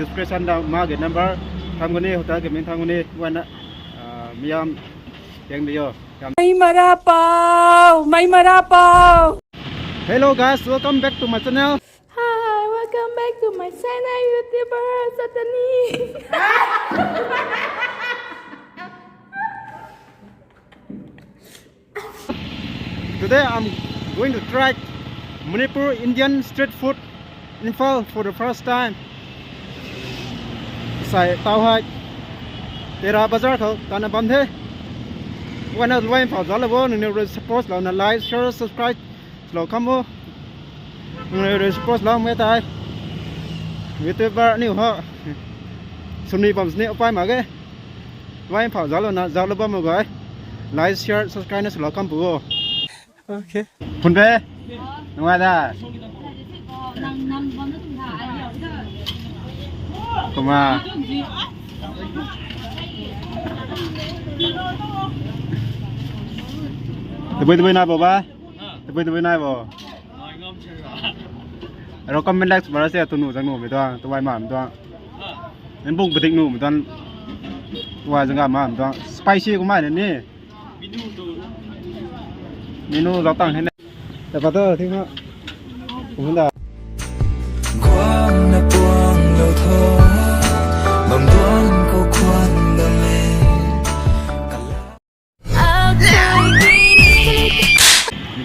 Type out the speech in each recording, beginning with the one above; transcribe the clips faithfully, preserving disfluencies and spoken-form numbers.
Description da ma ge number tham guni, hotel ge ming tham guni, wana, ah, miyam tiang biyo. Mai mara pau, mai mara pau. Hello guys, welcome back to my channel. Hi, welcome back to my channel, YouTuber Satani. Today I'm going to try Manipur Indian street food, Imphal, for the first time. Sai tau hai Tera Bazar khou tana bam the. Wana luai phau zalo bo, nungneu rui support louna like, share, subscribe lou kham o. Nungneu rui support lou mei tei YouTuber niu ho. Sumni bam sini upai mak ge. Luai phau zalo na, zalo bam mak ge. Like, share, subscribe na swlou kham pu o. Okay. Phun pe? Nungai da? Kumna. Tabui tabui nai bo ba? Tabui tabui nai bo? Aro comment like mara se tu nu zang nu mi tuang, tu wai ma mi tuang. Nen bung padik nu mi tuang. Tu wai zang ga ma mi tuang. Spicy kumna ni. Menu zau tang hei ne. Ta pa to, thing ho. Kum da. Guang na puang lo tho. Bam duan khou khwan dam e.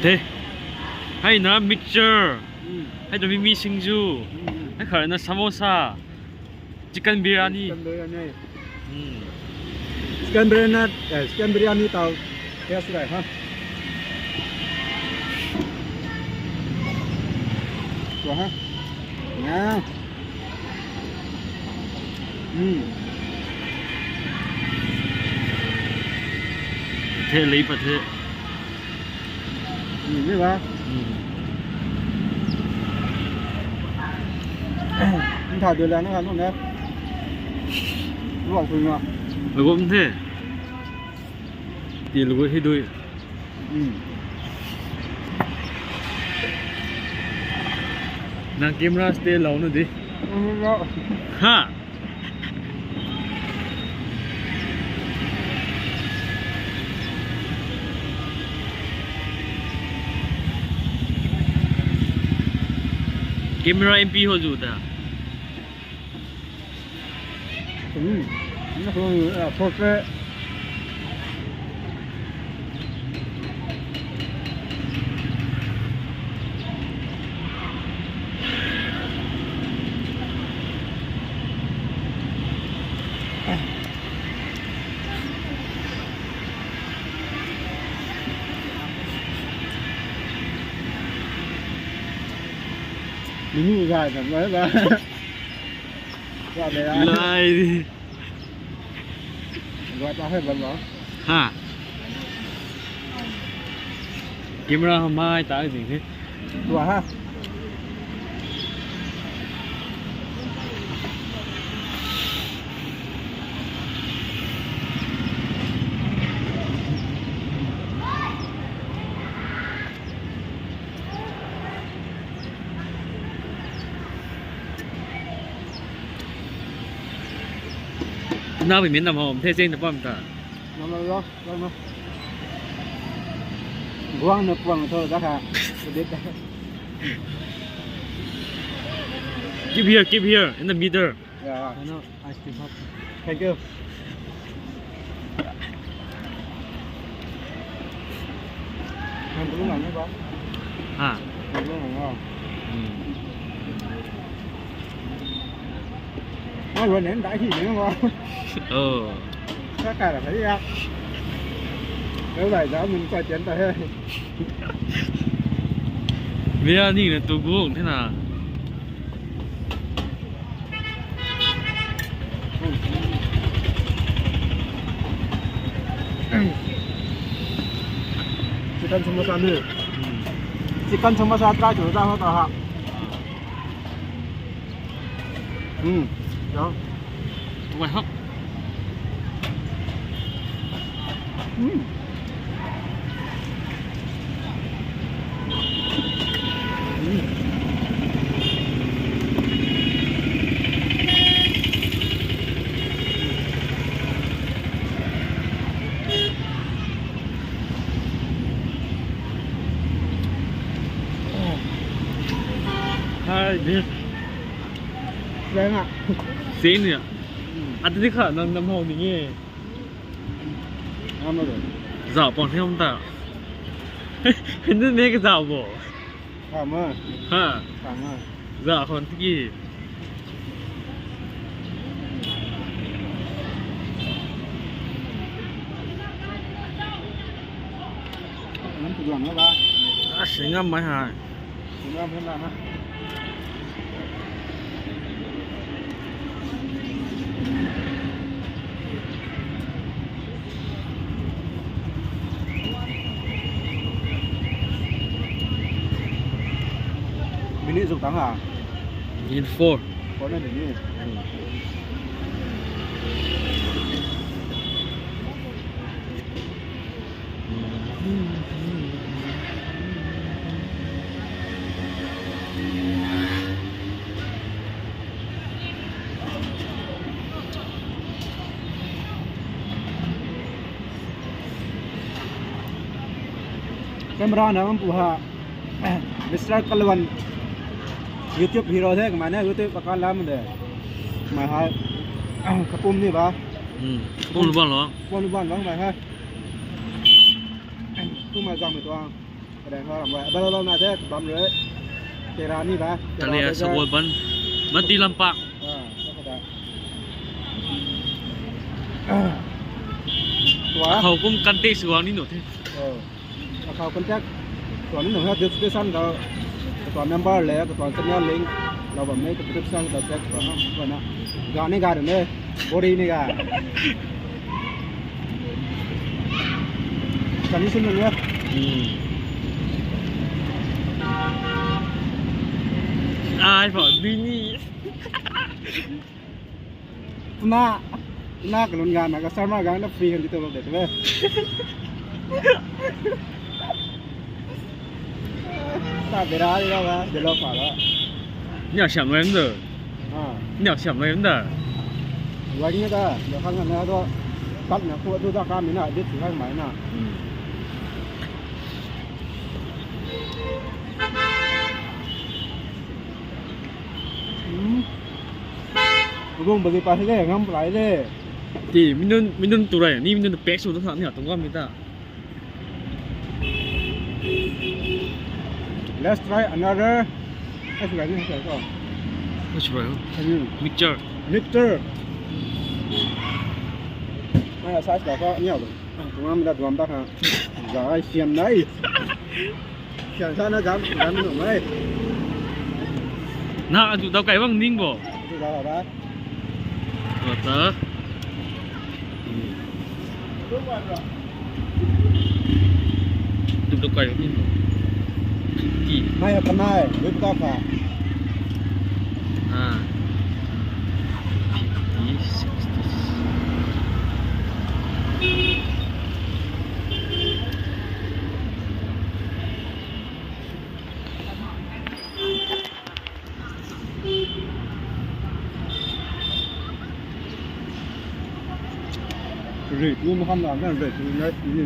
The. Hei na mixture. Hei na mimi singju. Hei kha na samosa. Chicken biryani. Chicken biryani. Hmm. Chicken biryani, eh, chicken biryani tau. Taste rai ha. Tua ha. Nga. Hmm. The lei pa the. Hmm, ni ba. Hmm. Ni tha dui la na ka nu ne. Luak pui ma. Lagom the. Ti lugu hi dui. Hmm. Nang camera stay lou na di. Hmm, no. Ha. Camera M P ho zu ta. Hmm. Ni ko, ah, portrait. Menu zay tam lai ba. Zay le a. Lai. Gua ta hei bam lo. Ha. Camera hei mai ta ding he. Tua ha. Na bi min nam hom the cheng na pam ta. Nam lo, nam lo. Guang na puang tho da ha. Keep here, keep here, in the middle. Yeah. Ano, ice cream hop. Thank you. Nang bulu ngang ni ba? Ha. Nang bulu ngang o. Hmm. Nang bulu nang dai hi ni ba? Oh. Sa ka ra thai ya. Kau lai za mun kai tian ta he. Biryani na tu guang the na. Chicken samosa ni. Hmm. Chicken samosa try tu ta ho ta ha. Hmm. Ya. Tuai hak. Hmm. Hmm. Reng a. Sen ni. Ati di kha nang nam hou ni nge. Zau pang the hom ta. Hindi ne ka zau bo. Kha ma. Ha. Kha ma. Zau khon tiki. Nang tu duan na ba. Ah, singam mai hai. Singam hai na. Minute zuk tang ha? Minute four. Four na minute. Camera na bam pu ha. Mister Kalwan. YouTube hero the, kamei na YouTube account lam de. Mei hai. Kapum ni ba. Hmm. Pum lu ban lo. Pum lu ban lo mei hai. Tu mei zang mei tuang. Kadang ho ram ba. Ba lo lo na the, bam re. Tera ni ba. Tale a sabol ban. Mati lampak. Ah, so kada. Tua. Khou kum contact sw guang ni no the. Oh. Akhou contact tuan ni nunc ha description khou katuan number le katuan channel link lou bam e, description khou check tuan na. Ga ni ga de ne, body ni ga. Condition ni ya. Hmm. Ai pho dui ni. Tuna, tuna kalun ganv na customer ganv na free kan di tu de tu e. Ta bera di lo ga, de lo pa lo. Ni a siam lo em de. Ah. Ni a siam lo em de. Wai ni ta, lo khang na to, tat na khu tu ta kam ni na, dit si khang mai na. Hmm. Hmm. Rung bagi pa hile, ngam palai le. Ti, minun, minun tu rai, ni minun pek su tu sa ni a tung gam ni ta. Let's try another. Let's try this one. Let's try. Hmm. Mixture. Mixture. Ai size ka ko ni a. Tung gam da duam ta kha. Zai siam nai. Sian sa na zam, zam nung mai. Na atu dau kai bang ning bo. Atu dau ba. Tua ta. Atu dau kai bang ning bo. Fifty. Mai a kanai, wip ta ka. Ah. Fifty, sixty. Rui tu makam la na rui tu na ni.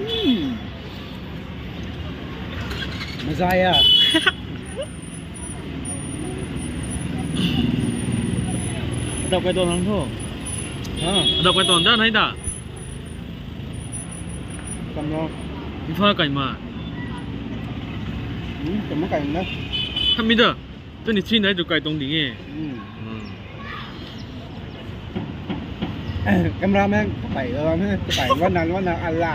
Hmm. Maza ya. Adau kai tuan nang thu. Ha? Adau kai tuan da nai da. Kam lo. Imphal kai ma. Hmm, kam kai na. Kami da. Twenty three nai tu kai tuang ding e. Hmm. Hmm. Cameraman, kapai lo, kapai lo, wan na, wan na, ala.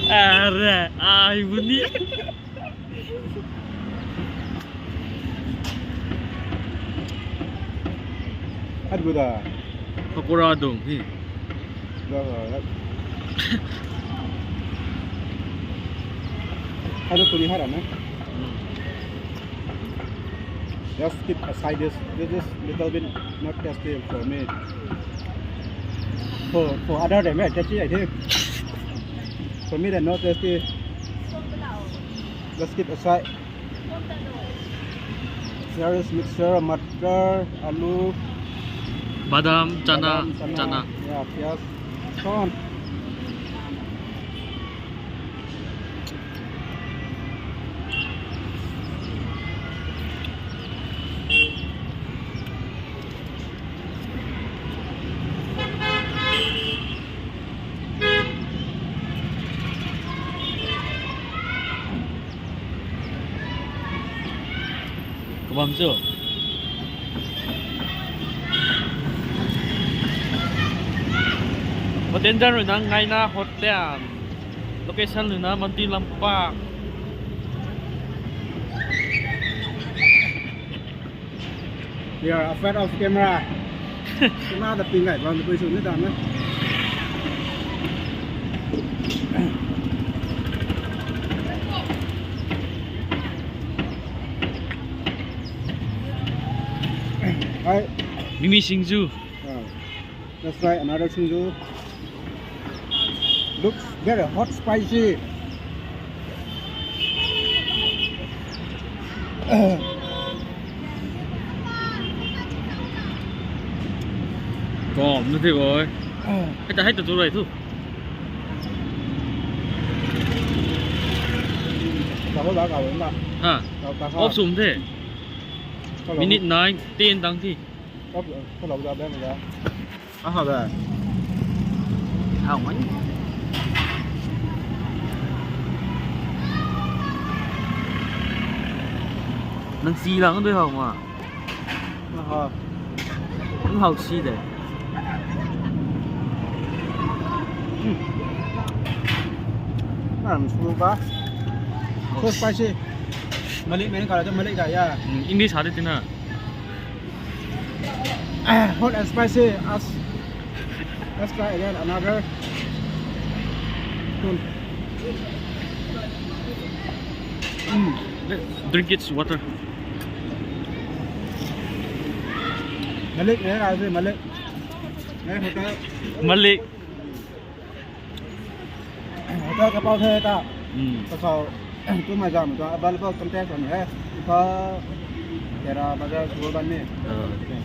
Are, ai bu ni. At bu da. Pakora dong hi. Da, da, da. Hado puni hara na. Just keep aside this. This is little bit not tasty for me. For, for other than that, tasty, I think. For me, they're not tasty. Just keep aside. There is mixture, matar, alu, Badam, chana, badam, chana, chana. Ya, pyaz, corn. Kabam chu. Potential rui na Ngaina Hotel. Location rui na Manti Lampak. We are afraid of camera. Camera ta ping gai bam pui sw ni ta na. Hai. Mimi singju. Ah. Let's try another singju. Looks very hot, spicy. Kom na the boy. Hai ta, hai ta tu rai thu. Ka ho da ka ho na. Ha. Ka, ka ha. Off sum the. Ka lo. Minute nine, ten tang thi. Ka, ka lo da ben da. Aha da. Hau mai. Nang si lang dui hau ma. Aha. Nang hau si de. Hmm. Nang su ba. So spicy. Malik, main kala tu malik da ya. Hmm, English ha de tina. Ah, hot and spicy. As, let's try again another spoon. Mm. Drink its water. Malik, eh, I say Malik. Eh, hotel. Malik. Hotel kapau the ta. Hmm. Kapau, tu mai jam ta available contact on hai. Imphal, Tera Bazar, Suburban ni. Ah. Okay.